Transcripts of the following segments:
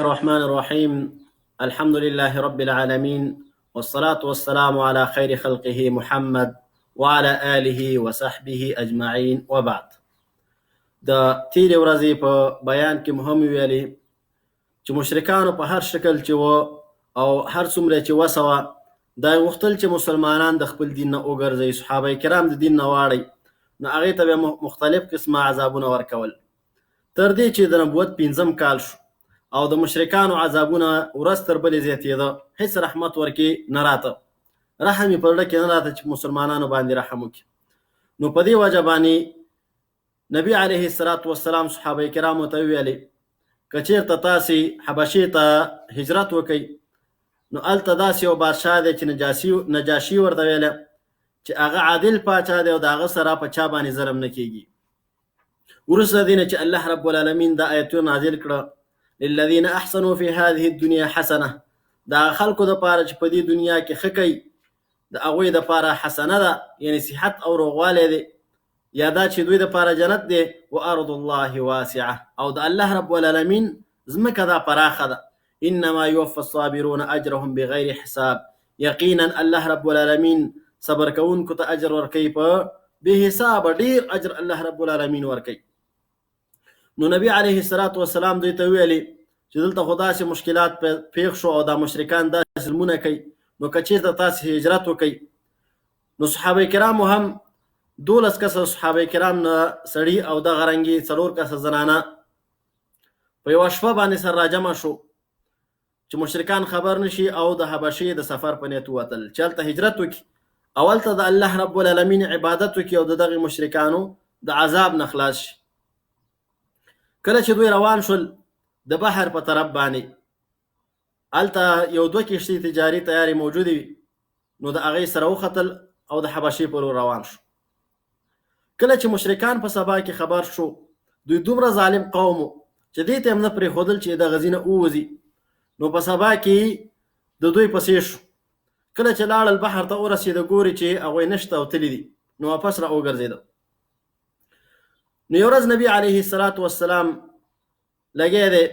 الرحمن الرحيم الحمد لله رب العالمين والصلاة والسلام على خير خلقه محمد وعلى آله وصحبه أجمعين وبعد. د تیرې ورځې په بیان کې مو هم ویلي چې مشرکانو په هر شکل چې و او هر څومره چې وسه وه دا یې غوښتل چې مسلمانان د خپل دین نه وګرځوي، صحابه کرام د دین نه واړوي، نو هغې ته به مختلف قسمه عذابونه ورکول. تر دې چې د نبوت پنځم کال شو او د مشرکانو عذابونه ورځ تر بلې زیاتېده، هیڅ رحمت ورکې نه راته، رحم یې په زړه کې نه راته چې مسلمانانو باندې رحم وکړي. نو په دې وجه باندې نبی علیه الصلاة والسلام صحابه کرامو ته وویلې که چېرته تاسې حبشې ته هجرت وکئ نو هلته داسې یو بادشاه دی چې نجاشي ورته ویله چې هغه عادل پاچا دی او د هغه سره په چا باندې ظلم نه کیږي. وروسته دې نه چې الله رب العالمین دا آیتونه نازل کړه، للذین احسنوا فی هذه الدنیا حسنه، د هغه خلکو دپاره چې په دې دنیا کې ښه کوي د هغوی دپاره حسنه ده، یعنی صحت او روغوالی دی، یا دا چې دوی دپاره جنت دی، و ارض الله واسعه، او د الله رب العالمین ځمکه دا پراخه ده، انما یوفى الصابرون اجرهم بغیر حساب، یقینا الله رب العالمین صبر کوونکو ته اجر ورکوي په بې حسابه ډیر اجر الله رب العالمین ورکوي. نو نبی علیه الصلاة والسلام دوی ته ویلي چې دلته خو داسې مشکلات پیښ شو او دا مشرکان داسې ظلمونه کوي، نو که چېرته تاسې هجرت وکئ. نو صحابه کرامو هم 12 کسه صحابه کرام نه سړي او دغه رنګې 4 کسه زنانه په یوه شپه باندې سره راجمع شو چې مشرکان خبر نشي او د حبشې د سفر په نیت ووتل چې هلته هجرت وکړي او هلته د الله رب العالمین عبادت وکړي او د دغې مشرکانو د عذاب نه خلاص شي. کله چې دوی روان شول د بحر په طرف باندې، هلته یو دوه کښتۍ تجاري تیارې موجودې وي، نو د هغې سره وختل او د حبشې په لور روان شو. کله چې مشرکان په سبا کې خبر شو، دوی دومره ظالم قوم و چې دې ته هم نه پرېښودل چې دغه ځینه ووځي، نو په سبا کې د دوی پسې شو. کله چې لاړل بحر ته ورسېده، ګوري چې هغوی نشته او تللي دي، نو واپس را وګرځېده. نو یو ورځ نبی علیه الصلاة والسلام لګی دی،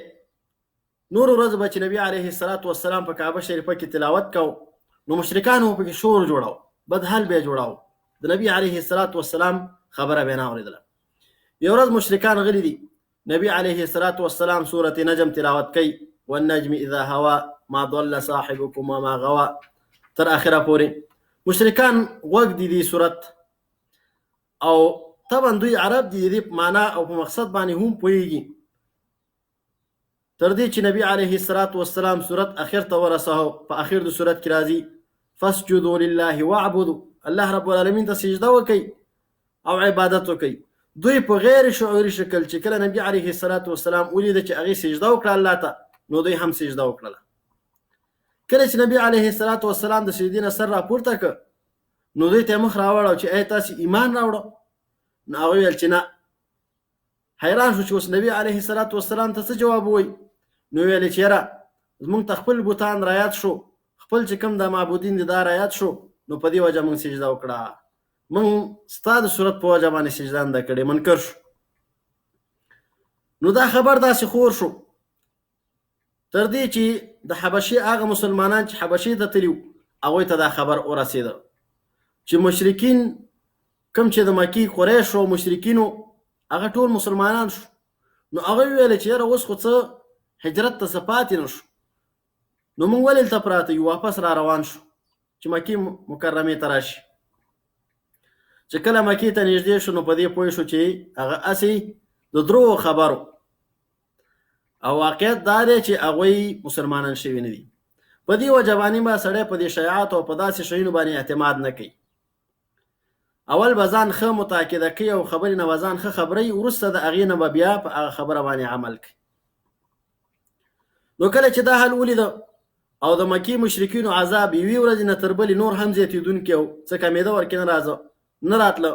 نور ورځ به چې نبی علیه الصلاة والسلام په کعبه شریفه کې تلاوت کو، نو مشرکانو پکې شور جوړاو، بدحال به جوړاو، د نبی علیه الصلاة والسلام خبره به نه اورېدله. یو ورځ مشرکان غلي دي، نبی علیه الصلاة والسلام سورة نجم تلاوت کوي، والنجم اذا هوا ما ضل صاحبكم وما غوا، تر اخره پورې. مشرکان غوږ دي دې سورت، او طبعا دوی عرب دي، دې په معنا او په مقصد باندې هم پوهېږي. تر دې چې نبی علیه الصلاة والسلام سورت اخر ته ورساو، په اخر د سورت کې راځي فاسجدوا لله واعبدوا، الله رب العالمین ته سجده وکئ او عبادت وکئ. دوی په غیر شعوري شکل چې کله نبی علیه الصلاة والسلام ولیده چې هغې سجده وکړه الله ته، نو دوی هم سجده وکړله. کله چې نبی علیه الصلاة والسلام د سجدې نه سر راپورته کړ، نو دوی ته مخ راوړاو چې ای تاسې ایمان راوړو؟ نو هغوی ویل چې نه. حیران شو چې اوس نبی علیه الصلاة والسلام ته څه جواب ووایي. نو ویل چې یاره زمونږ ته خپل بوتان رایاد شو، خپل چې کوم د معبودین دي دا رایاد شو، نو په دې وجه مونږ سجده وکړه، مونږ ستا د صورت په وجه باندې سجده نه ده کړې، منکر شو. نو دا خبر داسې خور شو تر دې چې د حبشې هغه مسلمانان چې حبشې ته تللي وو هغوی ته دا خبر ورسېده چې مشرکین کوم چې د مکې قریش او مشرکینو هغه ټول مسلمانان شو. نو هغوی وویل چې یاره اوس خو څه هجرت ته څه پاتې نه شو، نو موږ ولې دلته پراته یو، واپس را روان شو چې مکې مکرمې ته راشي. چې کله مکې ته نږدې شو نو په دې پوه شو چې هغه هسې د دروغو خبرو او واقعیت دا دی چې هغوی مسلمانان شوي نه دي. په دې وجه باندې به سړی په دې شایعاتو او په داسې شیونو باندې اعتماد نه کوي. اول به ځان ښه متأکده کوي او خبرې نه به ځان ښه خبروي، وروسته د هغې نه به بیا په هغه خبره باندې عمل کوي. نو کله چې دا حال ولیده او د مکې مشرکینو عذاب یوې ورځې نه تر بلې نور هم زیاتېدونکی و، څه کمېده ورکې نه راځه نه راتله،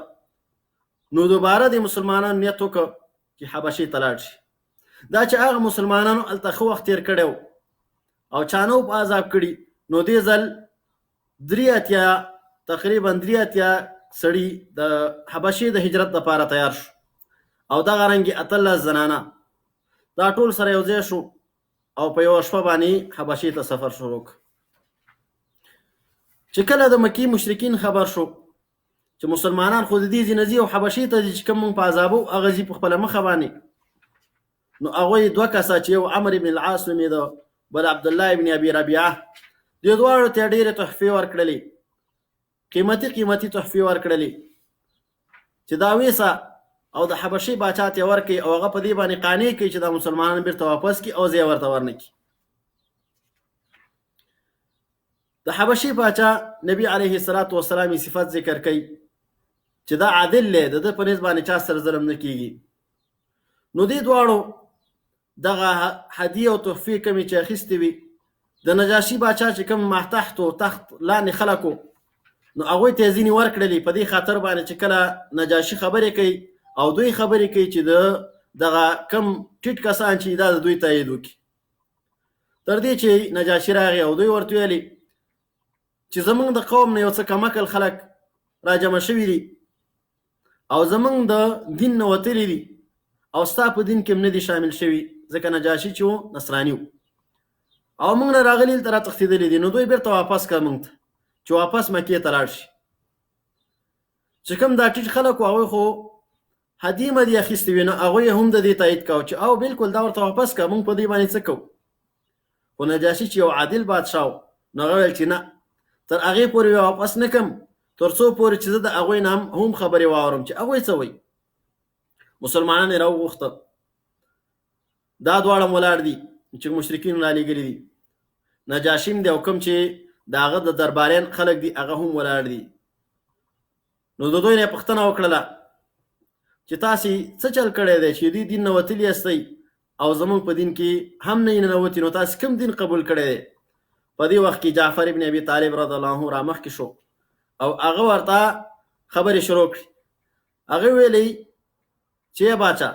نو دوباره د مسلمانانو نیت وکړ چې حبشې ته لاړ شي. دا چې هغه مسلمانانو هلته ښه وخت تېر کړی و او چا نه و په عذاب کړي، نو دې ځل 83 تقریبا 83 سړي د حبشې د هجرت لپاره تیار شو او دغه رنګې 18 زنانه، دا ټول سره یو ځای شو او په یوه شپه باندې حبشې ته سفر شروع کړ. چې کله د مکې مشرکین خبر شو چې مسلمانان خو د دې ځای نه ځي او حبشې ته ځي، چې کوم مونږ په عذابو هغه ځي په خپله مخه باندې، نو هغوی دوه کسه چې یو عمر ابن العاص نومېده، بل عبدالله ابن ابي ربیعه، دې دواړو ته ډېرې تحفې ورکړلې، قیمتي قیمتي تحفې ورکړلې چې دا ویسه او د حبشې باچا ته ورکړي او هغه په دې باندې قانع کړي چې دا مسلمانان بیرته واپس کړي او ځای ورته ورنه کړي. د حبشې باچا نبی علیه الصلاة والسلام صفت ذکر کوي چې دا عادل دی، د ده په نس باندې چا سره ظلم نه کیږي. نو دې دواړو دغه هدیې او تحفې کومې چې اخیستې وي، د نجاشي باچا چې کوم ماتحت او تخت لاندې خلک وو، نو هغوی ته یې ځینې ورکړلې، په دې خاطر باندې چې کله نجاشي خبرې کوي او دوی خبرې کوي چې د دغه کم ټیټ کسان چې دا د دوی تایید وکړي. تر دې چې نجاشي راغی او دوی ورته ویلې چې زمونږ د قوم نه یو څه کم عقل خلک راجمع شوي دي او زمونږ د دین نه وتلي دي او ستا په دین کې هم نه دي شامل شوي، ځکه نجاشي چې و نصراني و او موږ نه راغلي دلته راتښتېدلي دي، نو دوی بیرته واپس کړه موږ ته چې واپس مکې ته لاړ شي. چې کوم دا ټیټ خلک وو هغوی خو هدیې مدیې اخیستې وې، نو هغوی هم د دې تایید کاوه چې او بالکل دا ورته واپس کړه، موږ په دې باندې څه کوو. خو نجاشي چې یو عادل بادشاه و، نو هغه ویل چې نه، تر هغې پورې به واپس نه کړم تر څو پورې چې زه د هغوی نه هم خبرې واورم چې هغوی څه وایي. مسلمانان یې راوغوښته، دا دواړه ولاړ دي چې مشرکین رالیږلي دي، نجاشي هم دی او کوم چې د هغه د درباریان خلک دي هغه هم ولاړ دي. نو د دوی نه یې پوښتنه وکړله چې تاسې څه چل کړی دی چې دوی دین نه وتلي یاستئ او زمونږ په دین کې هم نه ننوتي، نو تاسې کوم دین قبول کړی دی؟ په دې وخت کې جعفر ابن ابي طالب رضی الله عنه رامخکې شو او هغه ورته خبرې شروع کړې. هغه ویلي چې باچا،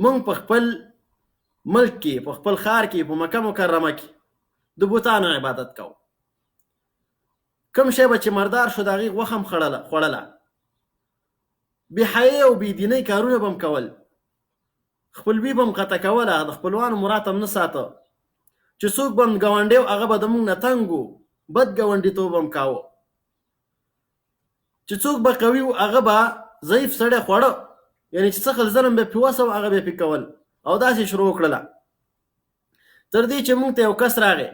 مونږ په خپل ملک کې، په خپل ښار کې، په مکه مکرمه کې د بتانو عبادت کوو. کوم شی به چې مردار شو د هغې غوښه هم خوړله، بې حیې او بې دینۍ کارونه به هم کول، خپلوي به هم قطع کوله، د خپلوانو مراد هم نه ساته، چې څوک به هم ګاونډی و هغه به د موږ نه تنګ و، بد ګاونډیتوب هم کاوه، چې څوک به قوي و هغه به ضعیف سړی خوړه، یعنې چې څه خل ظلم به پې وسه و هغه به یې پې کول، او داسې شروع وکړله تر دې چې موږ ته یو کس راغی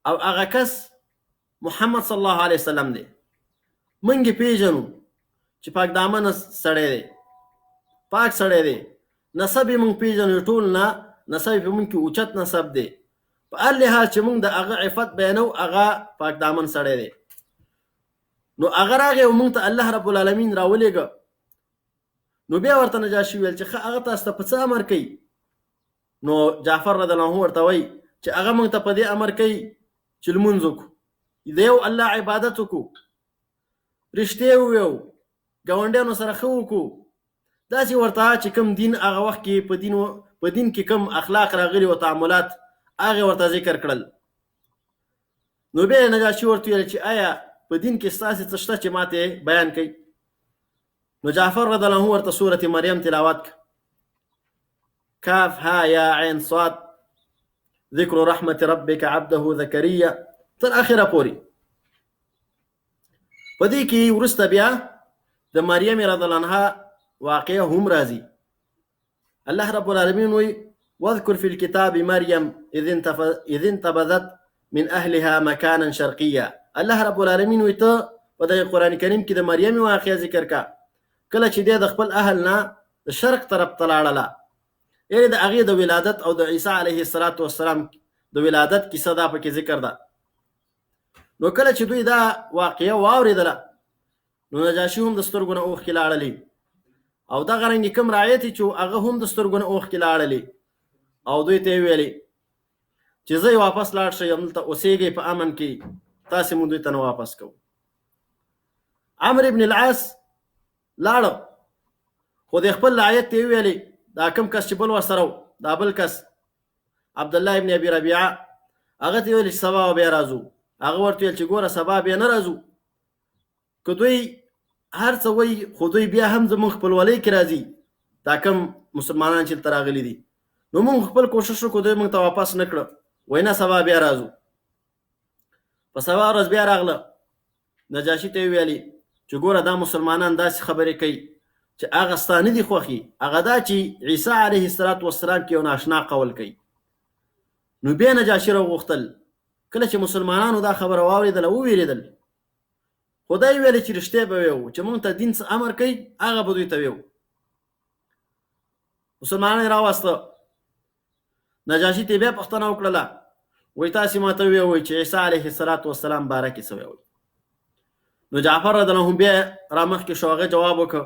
او هغه کس محمد صلی الله علیه وسلم دی. موږ یې پېژنو چې پاک دامنه سړی دی، پاک سړی دی، نسب یې موږ پېژنو، ټول نه نسب یې په موږ کې اوچت نسب دی، په هر لحاظ چې موږ د هغه عفت بیانو هغه پاک دامن سړی دی. نو هغه راغی او موږ ته الله رب العالمین راولېږه. نو بیا ورته نجاشي ویل چې ښه هغه تاسو ته په څه امر کوي؟ نو جعفر رضی الله عنه ورته وایي چې هغه موږ ته په دې امر کوي چې لمونځ وکړو، د یو الله عبادت وکړو، رښتیا ووایو، ګاونډیانو سره ښه وکړو، داسې ورته چې کوم دین هغه وخت کې په دین کې کوم اخلاق راغلي او تعاملات هغه ورته ذکر کړل. نو بیا نجاشي ورته ویل چې آیا په دین کې ستاسې څه شته چې ماته بیان کړئ؟ نو جعفر رضی الله عنه ورته سورة مریم تلاوت کړه، کاف ها یا عین صاد ذکر رحمت ربک عبده زکریا تر اخره پورې. په دې کې وروسته بیا د مریم رضی الله عنها واقعه هم راځي. الله رب العالمین وایي واذكر في الكتاب مريم إذ انتبذت من أهلها مكانا شرقيا. الله رب العالمین وایي ته په دغه قرآن کریم کې د مریم واقعه ذکر کا کله چې دی د خپل اهل نه د شرق طرف ته لاړله، یعنې د هغې د ولادت او د عیسی علیه الصلاة والسلام د ولادت کیسه دا پکې ذکر ده. نو کله چې دوی دا واقعه واورېدله نو نجاشي هم د سترګو نه اوښکې لاړلې او دغه رنګ کوم رعیت چې هغه هم د سترګو نه اوښکې لاړلې او دوی ته یې ویلې چې زه واپس لاړ شئ، همدلته اوسېږئ په امن کې، تاسې مونږ دوی ته نه واپس کوو. عمرو ابن العاص لاړ خو د خپل رعیت ته یې وویلې، دا کوم کس چې بل ورسره و، دا بل کس عبدالله ابن ابي ربیعه، هغه ته یې ویل چې سبا به بیا راځو. هغه ورته ویل چې ګوره سبا بیا نه راځو، که دوی هر څه وایي خو دوی بیا هم زموږ خپلولۍ کې راځي، دا کوم مسلمانان چې دلته راغلي دي. نو موږ خپل کوشش وکړو، دوی موږ ته واپس نه کړه. وایي نه، سبا بیا راځو. په سبا ورځ بیا راغله، نجاشي ته یې وویلې چې ګوره دا مسلمانان داسې خبرې کوي چې هغه ستا نه دي خوښي، هغه دا چې عیسی علیه السلام کې یو ناشنا قول کوي. نو بیا نجاشي راوغوښتل. کله چې مسلمانانو دا خبره واورېدله ووېرېدل، خو دا یې ویلې چې رښتیا به ویو چې موږ ته دین څه امر کوي هغه به دوی ته ویو. مسلمانان یې راوسته، نجاشي ته یې بیا پوښتنه وکړله، وایي تاسې ماته ووایئ چې عیسی علیه السلام باره کې څه وایئ. نو جعفر رضی الله عنه بیا رامخکې شو، هغه جواب وکړ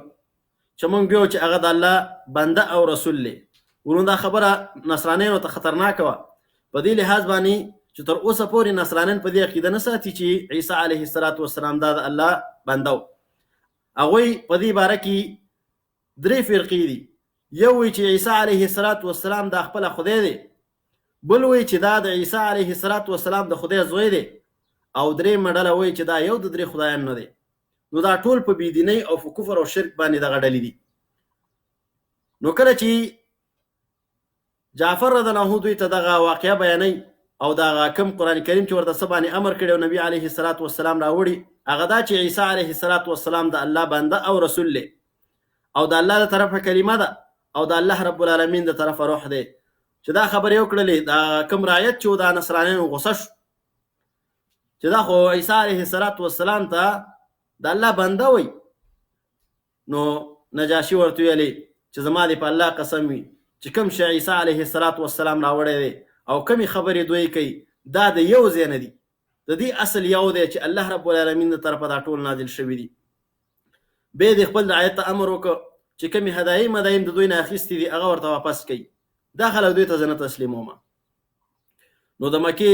چې موږ بیو چې هغه د الله بنده او رسول دی. ورونه دا خبره نصرانیانو ته خطرناکه وه، په دې لحاظ باندې چې تر اوسه پورې نصرانیان په دې عقیده نه ساتي چې عیسی علیه السلام دا د الله بنده و. هغوی په دې باره کې درې فرقې دي. یو وایي چې عیسی علیه السلام دا خپله خدای دی، بل وایي چې دا د عیسی علیه السلام د خدای زوی دی، او درېیمه ډله وایي چې دا یو د درې خدایانو نه دی. نو دا ټول په بېدینۍ او په کفر او شرک باندې دغه ډلې دي. نو کله چې جعفر رضی الله عنه دوی ته دغه واقعه بیانوي او دغه کوم قرآن کریم چې ورته څه باندې امر کړی او نبی علیه السلام راوړي، هغه دا چې عیسی علیه السلام د الله بنده او رسول دی او د الله د طرفه کلمه ده او د الله رب العالمین د طرفه روح دی. چې دا خبرې وکړلې، دا کوم رعیت چې دا نصرانیانو غوسه شو چې دا خو عیسی علیه السلام ته د الله بنده وي. نو نجاشي ورته ویلې چې زما دې په الله قسم وي چې کوم شی عیسی علیه السلام راوړی دی او کومې خبرې دوی کوي دا د یو ځای نه دي، د دې اصل یو دی چې الله رب العالمین د طرفه دا ټول نازل شوي دي. بیا دې خپل رعیت ته امر وکړ چې کومې هدایې مدایم د دوی نه اخیستې دي هغه ورته واپس کړي، دا خلک دوی ته زه نه تسلیموم. نو د مکې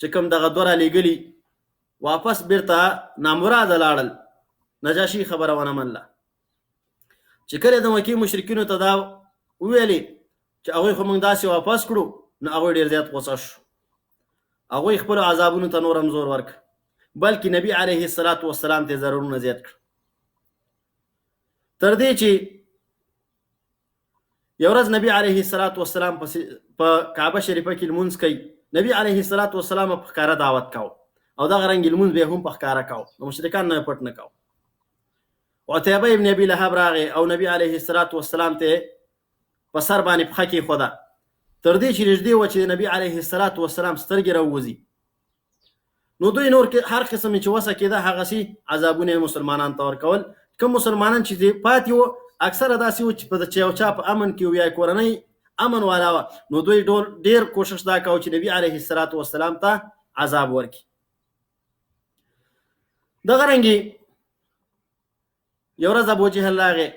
چې کوم دغه دوه رالیږلي واپس بیرته نامراده لاړل، نجاشي خبره ونه منله. چې کله د مکې مشرکینو ته دا وویلې چې هغوی خو موږ داسې واپس کړو، نو هغوی ډېر زیات غوسه شو، هغوی خپلو عذابونو ته نور هم زور ورکړ، بلکې نبی علیه السلام ته یې ضررونه زیات کړ، تر دې چې یو ورځ نبی علیه السلام په کعبه شریفه کې لمونځ کوي. نبی علیه السلام په ښکاره دعوت کاوه او دغه رنګ لمونځ به هم په ښکاره کاوه، د مشرکان نه پټ نه کاوه. عتیبه ابن ابي لهب راغی او نبی علیه السلام ته په سر باندې پښه کېښوده، تر دې چې نږدې وه چې نبی علیه السلام سترګې راووځي. نو دوی نور هر قسم چې وسه کېده هغسې عذابونه یې مسلمانان ته ورکول. کوم مسلمانان چې پاتې وو اکثره داسې وو چې په یو چا په امن کې وو یا کورنۍ امن والا وه، نو دوی ډېر کوشش دا کاوه چې نبی علیه السلام ته عذاب ورکړي. دغه رنګې یو ورځ ابو جهل راغی،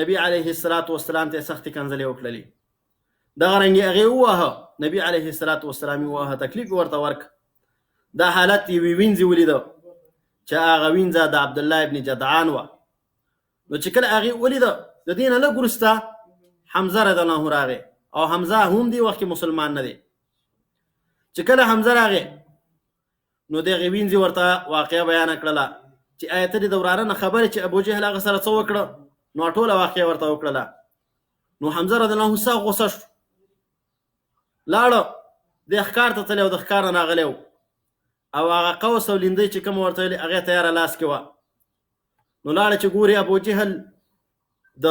نبی علیه السلام ته سختې کنځلې وکړلې. دغه رنګې هغې وواهه، نبی علیه السلام یې وواهه، تکلیف یې ورته ورکړ. دا حالت یوې وینځې ولیده چې هغه وینځه د عبدالله ابن جدعان وه. نو چې کله هغې ولیده، د دې نه لږ وروسته حمزه رضی الله عنه راغی، او حمزه هم دې وخت کې مسلمان نه دی. چې کله حمزه راغی نو دغې وینځې ورته واقعه بیانه کړله چې آیا ته دې د وراره نه خبر چې ابو جهل هغه سره څه وکړه؟ نو ټوله واقعه ورته وکړله. نو حمزه رضی الله عنه سخت غوسه شو، لاړه د ښکار ته تللی او د ښکار نه راغلی و، او هغه قوس او لیندۍ چې کومه ورته ویلې هغې تیاره لاس کې وه. نو لاړه چې ګوري ابو جهل د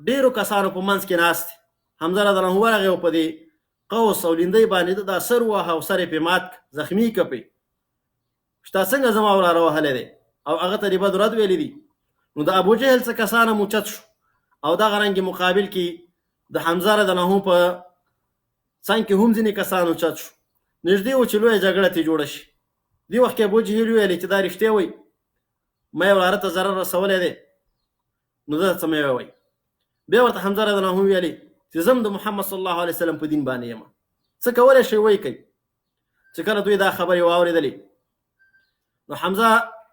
ډېرو کسانو په منځ کې ناست دی. حمزه رضی الله عنه ورغی او په دې قوس او لیندۍ باندې ده دا سر وواهه او سر یې پرې مات کړ، زخمي یې کړ پرې، چې تا څنګه زما وراره وهلی دی او هغه ته دې بد رد ویلي دي. نو د ابو جهل څه کسان هم اوچت شو او دغه رنګ مقابل کې د حمزه رضی الله عنه په څنګ کې هم ځینې کسان اوچت شو. نږدې و چې لویه جګړه ترې جوړه شي. دې وخت کې ابو جهل وویل چې دا رښتیا وایي، ما یې وراره ته ضرر رسولی دی، نو ده څه مه وایئ. بیا ورته حمزه رضی الله عنه ویلې چې زه هم د محمد صلی الله علیه وسلم په دین باندې یم، څه کولی شئ ویې کوئ. چې کله دوی دا خبرې واورېدلې نو حمزه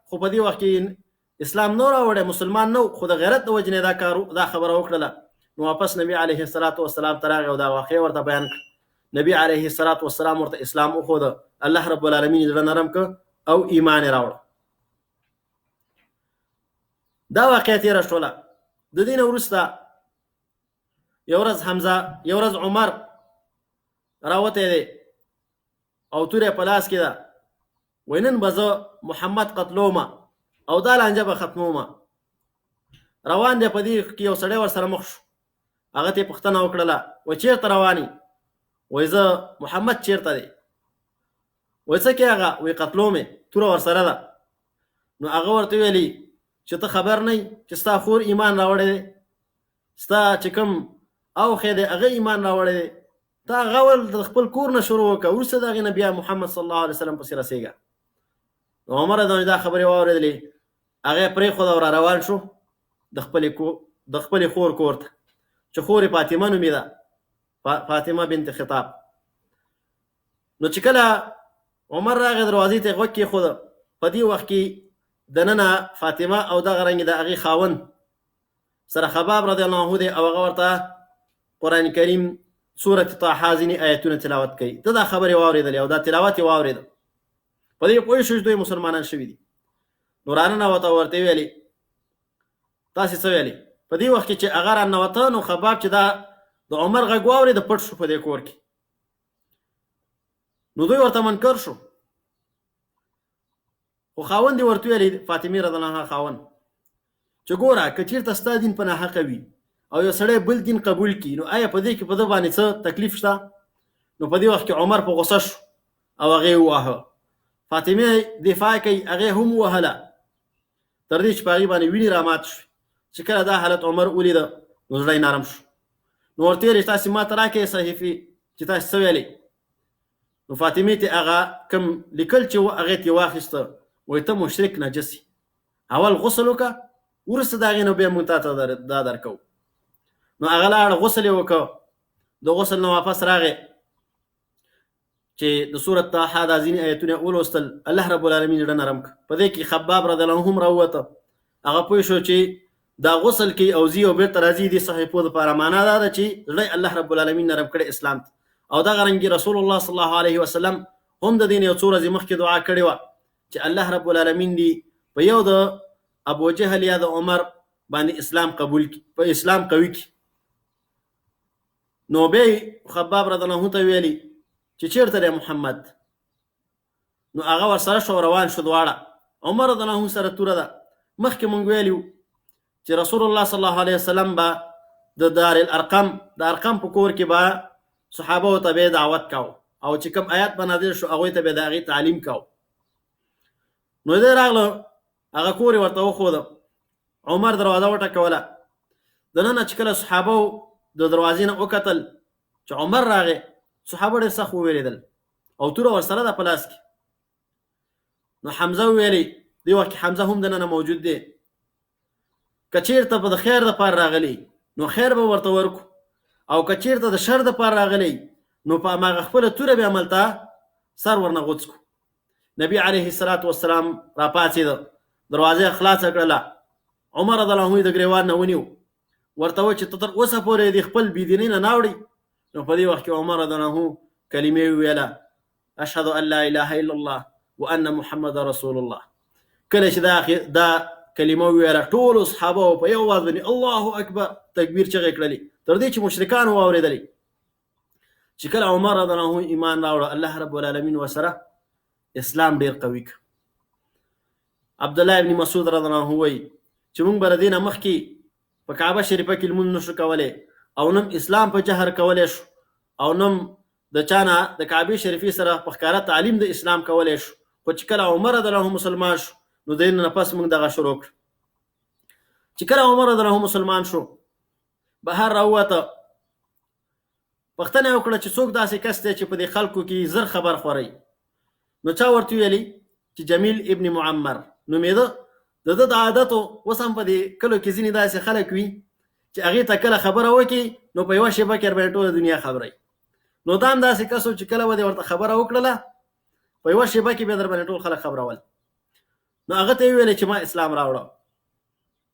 خو په دې وخت کې اسلام نه راوړی، مسلمان نه، خو د غیرت د وجې نه دا کار دا خبره وکړله. نو واپس نبی علیه السلام ته راغی او دا واقعه ورته بیان کړه. نبی علیه السلام ورته اسلام وښوده، الله رب العالمین یې زړه نرم کړ او ایمان یې راوړ. دا واقعه تېره شوله. د دې نه وروسته یو ورځ حمزه، یو ورځ عمر راوتی دی او توره په لاس کې ده، وایي نن به زه محمد قتلوم او دا لانجه به ختموم. روان دی، په دې کې یو سړی ورسره مخ شو، هغه ته یې پوښتنه وکړله، وایي چېرته روان یې؟ وایي زه محمد چېرته دی؟ وایي څه کې هغه؟ وایي قتلوم یې، توره ورسره ده. نو هغه ورته ویلي چې ته خبر نه یې چې ستا خور ایمان راوړی دی، ستا چې کوم اوښی دی هغه ایمان راوړی دی، تا هغه اول د خپل کور نه شروع وکړه، وروسته د هغې نه بیا محمد صلی الله علیه وسلم پسې رسېږه. نو عمر رضی الله دا خبرې واورېدلې، هغه یې پرېښوده او را روان شو د خپلې خور کور ته، چې خور یې فاطمه نومېده، فاطمه بنت خطاب. نو چې کله عمر راغی دروازې ته یې غوږ کېښوده، په دې وخت کې دننه فاطمه او دغه رنګ د هغې خاوند سره خباب رضی الله عنه دی، او هغه ورته قرآن کریم سورة طه ځینې آیتونه تلاوت کوي. ده دا خبرې واورېدلې او دا تلاوت یې واورېده، په دې پوه شو چې دوی مسلمانان شوي دي. نو راننوته ورته یې ویلې تاسې څه ویلې؟ په دې وخت کې چې هغه راننوته نو خباب چې دا د عمر غږ واورېده پټ شو په دې کور کې. نو دوی ورته منکر شو، خو خاوند یې ورته ویلې، فاطمې رضی الله عنها خاوند، چې ګوره که چېرته ستا دین په ناحقه وي او یو سړی بل دین قبول کړي، نو آیا په دې کې په ده باندې څه تکلیف شته؟ نو په دې وخت کې عمر په غوسه شو او هغې وواهه. فاطمې دفاع کوي، هغې هم ووهله، تر دې چې په هغې باندې وینې رامات شوې. چې کله دا حالت عمر ولیده نو زړه یې نرم شو. نو ورته ویل چې تاسې ما ته راکړئ صحیفې چې تاسې څه ویلې. نو فاطمې ته هغه کوم لیکل چې و هغې ته یې واخیسته، وایي ته مشرک نجس یې، اول غسل وکړه، وروسته د هغې نه بیا موږ تا ته دا درکوو. نو هغه لاړ غسل یې وکړ، د غسل نه واپس راغی چې د سورة طه دا ځینې آیتونه یې ولوستل، الله رب العالمین زړه نرم کړ. په دې کې خباب رضی الله عنه هم راووته، هغه پوه شو چې دا غسل کوي او ځي او بېرته راځي دې صحیفو دپاره، معنا دا ده چې زړه یې الله رب العالمین نرم کړی اسلام ته. او دغه رنګې رسول الله صلی الله علیه وسلم هم د دې نه یو څو ورځې مخکې دعا کړې وه چې الله رب العالمین دې په یو د ابو جهل یا د عمر باندې اسلام قبول کړي، په اسلام قوي کړي. نو بیا خباب رضی الله عنه ته ویلي چې چېرته دی محمد؟ نو هغه ورسره شو روان شو دواړه. عمر رضی الله عنه سره توره ده. مخکې مونږ ویلي وو چې رسول الله صلی الله علیه وسلم به د دار الارقم، د ارقم په کور کې به صحابه ته به دعوت کاوه او چې کوم آیات به نازل شو هغوی ته به د هغې تعلیم کاوه. نو دی راغله هغه کور یې ورته وښوده. عمر دروازه وټکوله، دننه چې کله صحابه د دروازې نه وکتل چې عمر راغی، صحابه ډېر سخت ووېرېدل او توره ورسره ده په لاس کې. نو حمزه وویلې، دې وخت کې حمزه هم دننه موجود دی، که چېرته په د خیر دپاره راغلی نو خیر به ورته ورکو، او که چېرته د شر دپاره راغلی نو په هماغه خپله توره به هملته سر ورنه غوڅ کړو. نبی علیه الصلاة والسلام راپاڅېده، دروازه یې خلاصه کړله، عمر رضی الله عنه یې د ګرېوان نه ونیو، ورته وویل چې ته تر اوسه پورې د خپل بېدینۍ نه نه اوړي. نو په دې وخت کې عمر رضی الله عنه کلمې وویله، اشهد ان لا اله الا الله وان محمد رسول الله. کله چې دا کلمه وویله ټولو صحابه په یو اواز باندې الله اکبر تکبیر چغې کړلې، تر دې چې مشرکان واورېدلې. چې کله عمر رضی الله عنه ایمان راوړه، الله رب العالمین ورسره اسلام ډېر قوي کړ. عبدالله ابن مسعود رضی الله عنه وایي چې موږ به د دې نه مخکې په کعبه شریفه کې لمونځ نشو کولی او نم اسلام په جهر کولی شو او نم د چا نه د کعبې شریفې سره په ښکاره تعلیم د اسلام کولی شو، خو چې کله عمر رضی الله عنه مسلمان شو نو د دې نه پس موږ دغه شروع کړ. چې کله عمر رضی الله عنه مسلمان شو بهر راووته، پوښتنه یې وکړه چې څوک داسې کس دی چې په دې خلکو کې زر خبر خورئ؟ نو چا ورته ویلي چې جمیل ابن معمر نومېده. د ده د عادت و، اوس هم په دې کلو کې ځینې داسې خلک وي چې هغې ته کله خبره وکړي نو په یوه شېبه کې ورباندې ټوله دنیا خبروي. نو دا هم داسې کس و چې کله به دې ورته خبره وکړله په یوه شېبه کې به در باندې ټول خلک خبرول. نو هغه ته یې وویلې چې ما اسلام راوړه.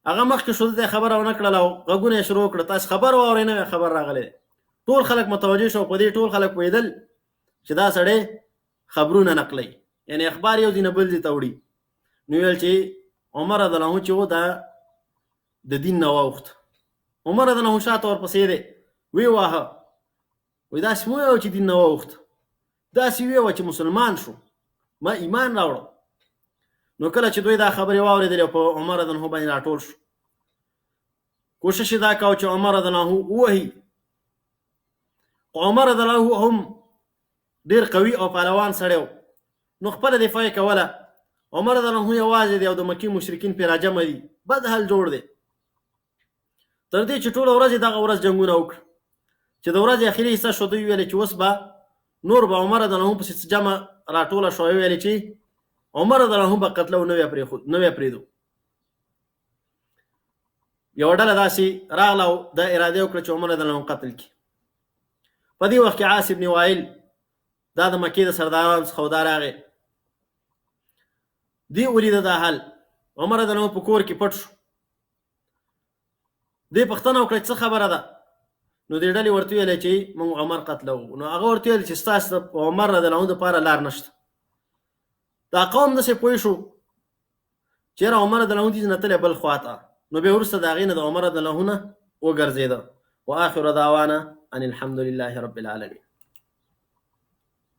هغه مخکې شو، ده ته یې خبره ونه کړله او غږونه یې شروع کړه، تاسې خبر واورئ، نوی خبر راغلی دی. ټول خلک متوجه شو، په دې ټول خلک پوهېدل چې دا سړی خبرونه نقلوي، یعنې اخبار یو ځای نه بل ځای ته وړي. نو ویل چې عمر رضی الله عنه چې و دا د دین نه واوښت. عمر رضی الله عنه شاته ورپسې دی، وی واهه، وی داسې مو ویو چې دین نه واوښت، داسې ویوه چې مسلمان شو، ما ایمان راوړو. نو کله چې دوی دا خبرې واورېدلې په عمر رضی الله باندې راټول شو، کوشش یې دا کاوه چې عمر رضی الله ووهي. خو عمر رضی الله هم ډېر قوي او پهلوان سړی و، نو خپله دفاع یې کوله. عمر رضی الله یوازې دی او د مکې مشرکین پرې راجمع دي، بد حال جوړ دی. تر دې چې ټوله ورځ یې دغه ورځ جنګونه وکړه. چې د ورځې اخري حصه شو، دوی ویلې چې اوس به نور به عمر رضی الله پسې څه جمع راټوله شوه، ویلې چې عمر رضی الله به قتلو نه وی پرېښود، نه وی پرېږدو. یوه ډله داسې راغله او دا اراده یې وکړه چې عمر رضی الله قتل کړي. په دې وخت کې عاص ابن وائل دا د مکې د سردارانو څخه و، دا راغی، دی ولیده دا حال. عمر رضی الله په کور کې پټ شو. دې پوښتنه وکړه چې څه خبره ده؟ نو دې ډلې ورته ویل چې موږ عمر قتلو. نو هغه ورته ویل چې ستاسو د عمر رضی الله عنه دپاره لار نشته. دا قوم داسې پوه شو چې یاره عمر رضی الله عنه دې نه تللی بل خوا ته. نو بیا وروسته د هغې نه د عمر رضی الله عنه وګرځېده. وآخر دعوانا ان الحمد لله رب العالمین.